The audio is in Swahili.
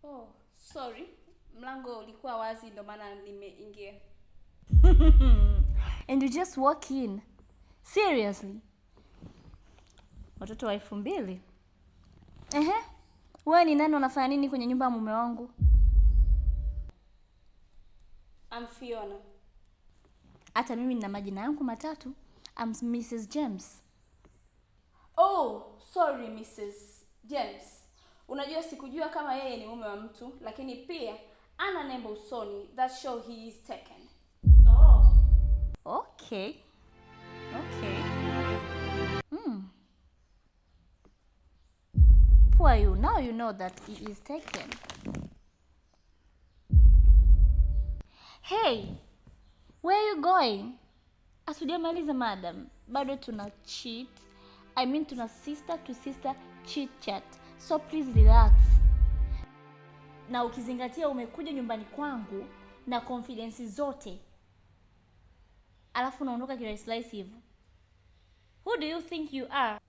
Oh, sorry. Mlango ulikuwa wazi ndo maana nimeingia. And you just walk in. Seriously? Watoto wa 2000. Ehe. Wewe ni nani, unafanya nini kwenye nyumba ya mume wangu? I'm Fiona. Hata mimi nina majina yangu matatu. I'm Mrs. James. Oh, sorry Mrs. James. Unajua sikujua kama yeye ni mume wa mtu, lakini pia ana nembo usoni that show he is taken. Oh. Okay. Okay. Poor you. Now you know that he is taken. Hey, where are you going? Asujamaliza madam. Bado tuna cheat. I mean tuna sister to sister chit chat. So please relax. Na ukizingatia umekuja nyumbani kwangu na confidence zote, alafu unaondoka kirahisi hivyo. Who do you think you are?